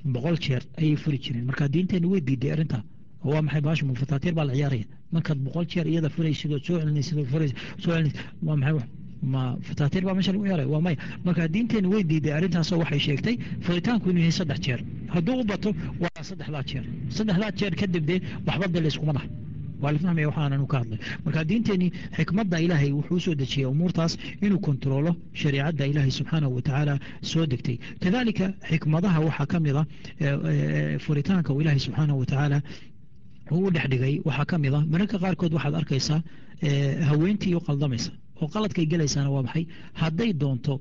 100 jeer ayay furi jireen. Marka diinteenu way diiday arrintaa. Waa maxay baasha mufataatiir baa la ciyaaraya markaad 100 jeer iyada furaysid oo soo celinaysid oo furaysid soo celinaysid? Waa maxay? Ma fataatiir baa meesha lagu ciyaaraya? Waa maya. Marka diinteenu way diiday arrintaasoo waxay sheegtay furitaanku inuu yahay 3 jeer, hadduu u bato waa 3daa jeer. 3daa jeer kadib dee waxba dee layskuma dhaha. Waa la fahmaya waxaan anu ka hadlay. Marka diinteeni xikmadda Ilaahay wuxuu soo dejiyey umuurtaas inuu kontroolo shariicadda Ilaahay subxaanahu watacaala soo degtay. Kadalika xikmadaha waxaa ka mid a furitaanka uu Ilaahay subxaanahu watacaala uu u dhex dhigay. Waxaa ka mid a mararka qaarkood waxaad arkaysaa haweentii u qaldamaysa oo qaladkay gelaysaana waa maxay? Hadday doonto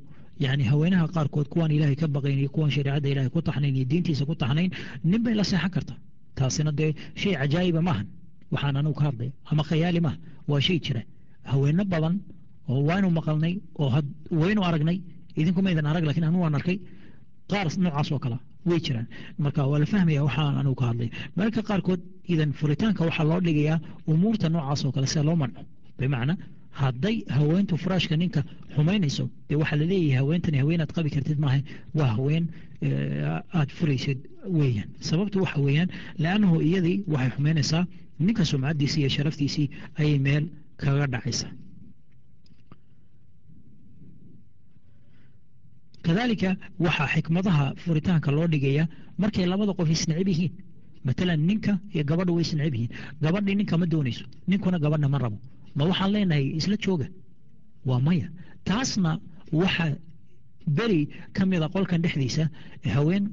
yani haweenaha qaarkood kuwaan Ilaahay ka baqayn iyo kuwaan shariicadda Ilaahay ku taxnayn iyo diintiisa ku taxnayn, nin bay la seexan kartaa. Taasina dee shay cajaa'iba maahan waxaan anigu ka hadlaya ama khayaali maaha, waa shay jira. Haweeno badan oo waanu maqalnay oo waynu aragnay, idinku maydan arag lakin anu waan arkay, qaar noocaas oo kala way jiraan. Marka waa la fahmaya waxaan anigu ka hadlay. Mararka qaarkood idan furitaanka waxaa loo dhigayaa umuurta noocaas oo kale sida loo manco. Bimacnaa hadday haweentu furaashka ninka xumaynayso, dee waxaa laleeyahay haweentani haweenaad qabi kartid maaha, waa haween aad furaysid weeyaan. Sababtu waxa weeyaan leannahu iyadii waxay xumaynaysaa ninka sumcaddiisii iyo sharaftiisii ayay meel kaga dhacaysaa. Kadalika waxaa xikmadaha furitaanka loo dhigaya markay labada qof isnecib yihiin. Matalan ninka iyo gabadhu way isnecib yihiin, gabadhii ninka ma doonayso, ninkuna gabadha ma rabo. Ma waxaan leenahay isla jooga? Waa maya. Taasna waxa beri ka mida qolkan dhexdiisa haween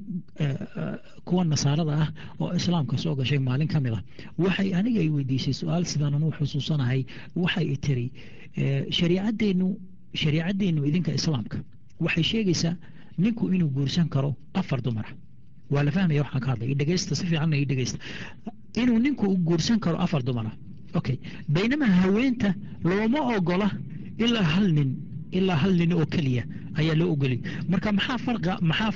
kuwa nasaarada ah oo islaamka soo gashay maalin ka mid a waxay aniga ay weydiisay su-aal sidaan anugu xusuusanahay. Waxay tiri shariicadeennu idinka islaamka waxay sheegaysaa ninku inuu guursan karo 4 dumara. Waa la fahmaya waxaan ka hadlay? Dhegeysta si fiicanna ii dhegeysta. Inuu ninku guursan karo 4 dumara, okay, baynamaa haweenta looma ogola ilaa hal nin. Ilaa hal nin oo keliya ayaa loo ogolay. Marka maxaa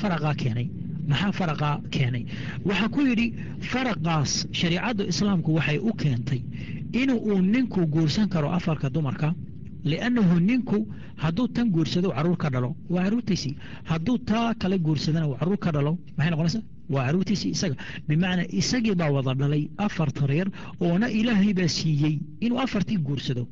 faraqaa keenay? Maxaa faraqaa keenay? Waxaa ku yidhi, faraqaas shariicadda Islaamku waxay u keentay in uu ninku guursan karo afarka dumarka, liannahu ninku hadduu tan guursado caruur ka dhalo, waa caruurtiisii. Hadduu taa kale guursadana uu caruur ka dhalo, maxay noqonaysaa? Waa caruurtiisii isaga. Bimacnaa, isagii baa wada dhalay afarta reer, oona Ilaahay baa siiyey inuu afartii guursado,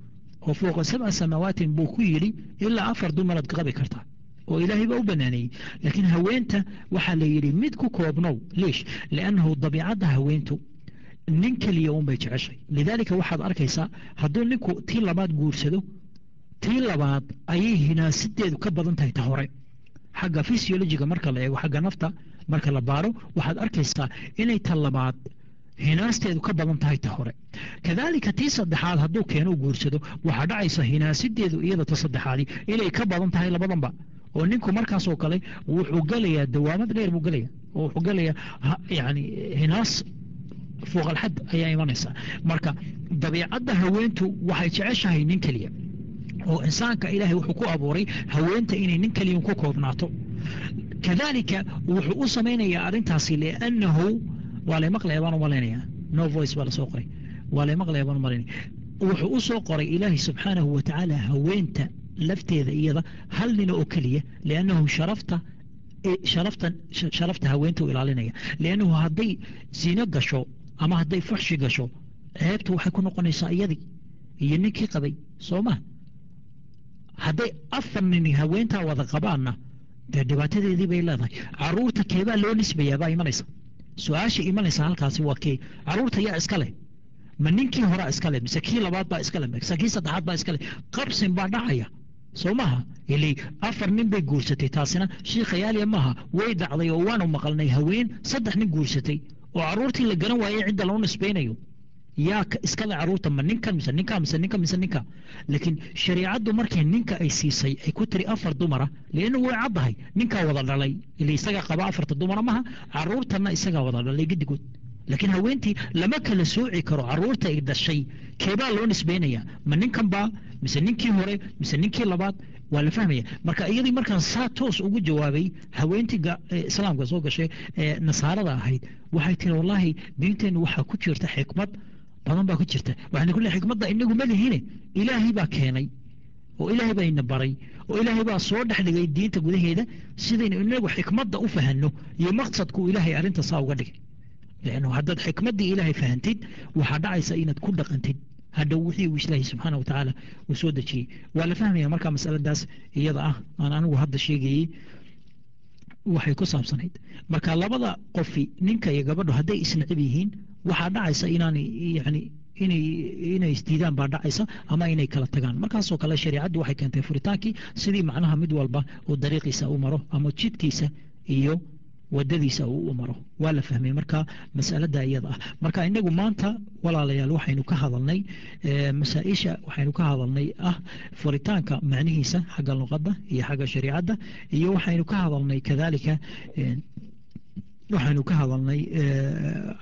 oo fowqa sabca samawaatin buu ku yidhi, ilaa afar dumaraad qabi kartaa, oo Ilaahay baa u banaaneeyey. Laakiin haweenta waxaa la yidhi mid ku koobnow. Liish? Liannahu dabiicadda haweentu nin keliya unbay jeceshay. Lidaalika waxaad arkaysaa, hadduu ninku tii labaad guursado, tii labaad ayay hinaasideedu ka badan tahay ta hore. Xagga physiology-ga marka la eego, xagga nafta marka la baaro, waxaad arkaysaa inay ta labaad hinaasteedu ka badan tahay ta hore. Kadaalika tii saddexaad hadduu keeno guursado, waxaa dhacaysa hinaasideedu iyada ta saddexaadi inay ka badan tahay labadanba, oo ninku markaasoo kale wuxuu gelayaa dawaamad dheer buu gelaya, oo wuxuu gelayaa yani hinaas fooqalxad ayaa imanaysa. Marka dabiicadda haweentu waxay jeceshahay nin keliya, oo insaanka Ilaahay wuxuu ku abuuray haweenta inay nin keliya ku koobnaato. Kadaalika wuxuu u samaynayaa arrintaasi liannahu, waa lay maqlaya baan u malaynayaa, no voice baa lasoo qoray, waa lay maqlaya baan u malaynaya. Wuxuu u soo qoray Ilaahay subxaanahu wa tacaala haweenta lafteeda iyada hal nin oo keliya, liannahu sharafta haweenta u ilaalinaya, liannahu hadday zino gasho ama hadday fuxshi gasho, ceebtu waxay ku noqonaysaa iyadii iyo ninkii qabay, soo ma? Hadday afar nin haweentaa wada qabaanna, dee dhibaatadeedii bay leedahay. Caruurta keebaa loo nisbayaa baa imanaysa. Su-aasha imanaysa halkaasi waa kee caruurta yaa iska leh? Ma ninkii horaa iska leh, mise kii labaad baa iska leh, mise kii saddexaad baa iska leh? Qabsin baa dhacaya, soo maaha? Ili afar nin bay guursatay, taasina shii khayaaliya maaha, way dhacday oo waanu maqalnay haween saddex nin guursatay oo caruurtii la garan waayey cidda loo nisbaynayo. Yaa iskale caruurta? Ma ninkan, mise ninka, mise ninka, mise ninka? Laakiin shariicaddu markay ninka ay siisay, ay ku tiri afar dumara, liannu way caddahay ninkaa wada dhalay, ila isagaa qaba afarta dumara maha, caruurtanna isagaa wada dhalay gedigood. Laakiin haweentii lama kala sooci karo caruurta ay dhashay keebaa loo nisbaynaya, ma ninkan baa, mise ninkii hore, mise ninkii labaad? Waa la fahmaya. Marka iyadii markaan saa toos ugu jawaabay, haweentii Islaamka soo gashay ee Nasaarada ahayd waxay tiri, wallaahi diinteennu waxaa ku jirta xikmad badan baa ku jirta. Waxaan ku leeyahay, xikmadda inagu ma lihine, Ilaahay baa keenay, oo Ilaahay baa ina baray, oo Ilaahay baa soo dhex dhigay diinta gudaheeda sidaynu inagu xikmadda u fahanno iyo maqsadku Ilaahay arrinta saa uga dhigay. Liannu haddaad xikmaddii Ilaahay fahantid, waxaa dhacaysa inaad ku dhaqantid hadhow wixii uu Ilaahay subxaana wa tacaala uu soo dejiyey. Waa la fahmaya. Marka masaladaas iyada ah aan anigu hadda sheegayey waxay ku saabsanayd, marka labada qofi, ninka iyo gabadhu, hadday isnacib yihiin, waxaa dhacaysa inaanay yani inay isdiidaan baa dhacaysa ama inay kala tagaan. Markaasoo kale shariicaddu waxay keentay furitaankii, sidii macnaha mid walba uu dariiqiisa u maro ama jidkiisa iyo wadadiisa uu u maro. Waa la fahmay marka masalada iyada ah. Marka inagu maanta, walaalayaal, waxaynu ka hadalnay masaa-isha waxaynu ka hadalnay ah furitaanka macnihiisa xagga luqadda iyo xagga shariicadda, iyo waxaynu ka hadalnay kadalika waxaynu ka hadalnay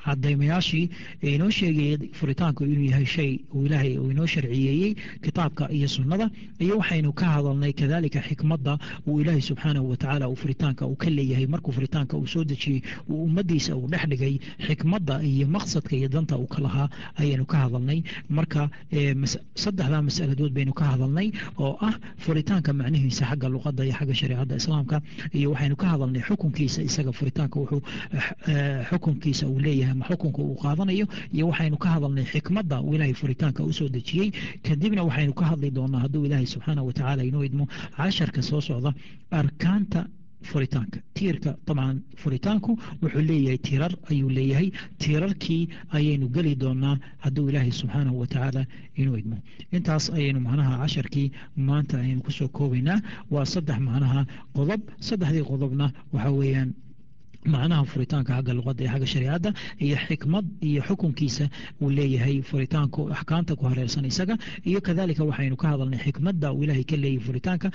cadaymayaashii inoo sheegayay furitaanku inuu yahay shay uu Ilaahay uu inoo sharciyeeyey kitaabka iyo sunnada, iyo waxaynu ka hadalnay kadalika xikmadda uu Ilaahay subxaanahu wa tacaala uu furitaanka uu ka leeyahay markuu furitaanka uu soo dejiyey, uu ummaddiisa uu dhex dhigay, xikmadda iyo maqsadka iyo danta uu ka lahaa ayaynu ka hadalnay. Marka saddexdaa mas'aladood baynu ka hadalnay, oo ah furitaanka macnihiisa xagga luqadda iyo xagga shareecadda Islaamka, iyo waxaynu ka hadalnay xukunkiisa isaga, furitaanka wuxuu xukunkiisa uu leeyahay ama xukunka uu qaadanayo, iyo waxaynu ka hadalnay xikmadda uu Ilaahay furitaanka usoo dejiyey. Kadibna waxaynu ka hadli doonaa, hadduu Ilaahay subxaanahu wa tacaala inoo idmo, casharka soo socda arkaanta furitaanka, tiirka. Dabcan furitaanku wuxuu leeyahay tiirar ayuu leeyahay, tiirarkii ayaynu geli doonaa hadduu Ilaahay subxaanahu wa tacaala inuu idmo. Intaas ayaynu macnaha casharkii maanta ayaynu kusoo koobaynaa. Waa saddex macnaha qodob, saddexdii qodobna waxa weeyaan macnaha furitaanka xagga luqadda iyo xagga shariicadda, iyo xikmad iyo xukunkiisa uu leeyahay furitaanku, axkaamta ku hareersan isaga, iyo kadalika waxaynu ka hadalnay xikmadda uu Ilaahay ka leeyahay furitaanka.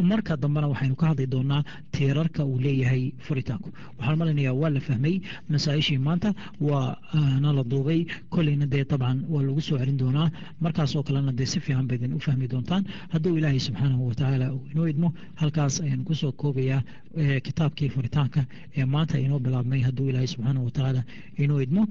Marka dambena waxaynu ka hadli doonaa tiirarka uu leeyahay furitaanku. Waxaan malinayaa waa la fahmay masaa-ishii maanta, waana la duubay kolleyna, dee dabcan waa lagu soo celin doonaa, markaasoo kalena dee si fiican baydin u fahmi doontaan hadduu Ilaahay subxaanahu watacaala uu inoo idmo. Halkaas ayaan kusoo koobayaa kitaabkii furitaanka ee maanta inoo bilaabmay. Hadduu Ilaahay subxaanahu watacaala inoo idmo,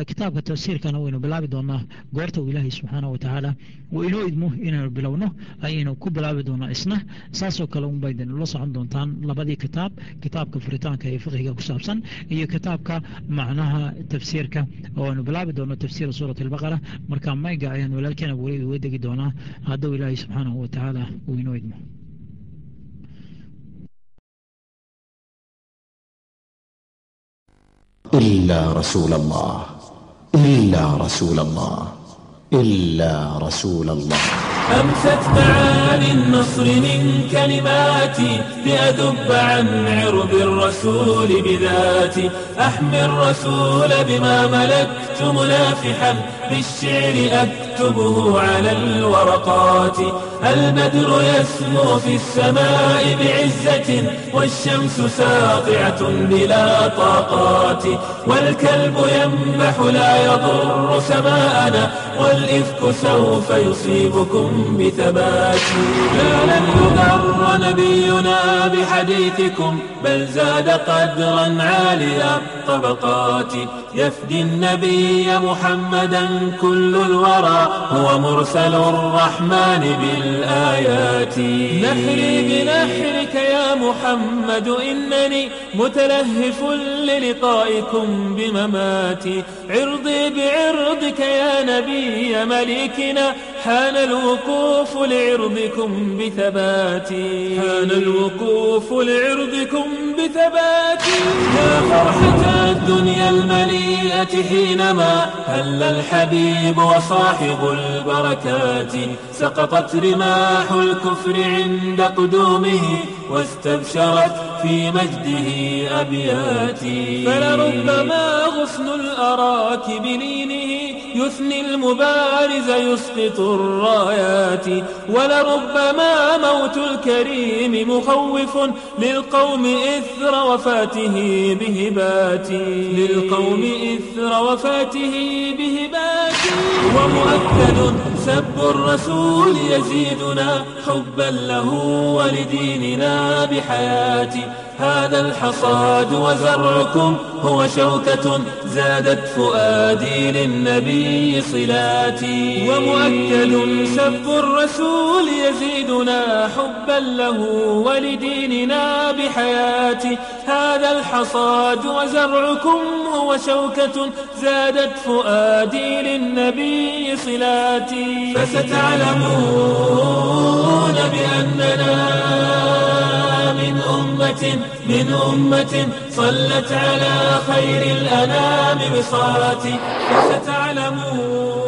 kitaabka tafsiirkana waynu bilaabi doonaa goorta uu Ilaahay subxaanahu watacaala uu inoo idmo inaynu bilowno ayaynu ku bilaabi doonaa isna. Saasoo kale unbay ula socon doontaan labadii kitaab, kitaabka furitaanka ee fiqhiga ku saabsan iyo kitaabka macnaha tafsiirka oo aynu bilaabi doono tafsiira suurat Albaqara. Marka mayga ayaan walaalkeena weli uga degi doonaa hadduu Ilaahay subxaanahu watacaala uu inoo idmo. إلا رسول الله، إلا رسول الله، إلا رسول الله. أمست معاني النصر من كلماتي لأذب عن عرب الرسول بذاتي. أحمي الرسول بما ملكت ملافحا بالشعر أكتبه على الورقات. البدر يسمو في السماء بعزة، والشمس ساطعة بلا طاقات. والكلب ينبح لا يضر سماءنا، والإفك سوف يصيبكم بثبات. لا لن يضر نبينا بحديثكم، بل زاد قدرا عالي الطبقات. يفدي النبي محمدا كل الورى، هو مرسل الرحمن بالآيات. نحري بنحرك يا محمد، إنني متلهف للقائكم بمماتي. عرضي بعرضك يا نبي مليكنا، حان الوقوف لعرضكم بثباتي. حان الوقوف لعرضكم بثباتي. يا فرحة الدنيا المليئة حينما هل الحبيب وصاحب البركات. سقطت رماح الكفر عند قدومه، واستبشرت في مجده أبياتي. فلربما غصن الأراك بلينه يثني المبارز يسقط الرايات. ولربما موت الكريم مخوف للقوم إثر وفاته بهباتي. للقوم إثر وفاته بهباتي. ومؤكد سب الرسول يزيدنا حبا له ولديننا بحياتي. هذا الحصاد وزرعكم هو شوكة زادت فؤادي للنبي صلاتي. ومؤكد سب الرسول يزيدنا حبا له ولديننا بحياتي. هذا الحصاد وزرعكم هو شوكة زادت فؤادي للنبي صلاتي. فستعلمون بأننا من أمة صلت على خير الأنام بصلاتي. فستعلمون.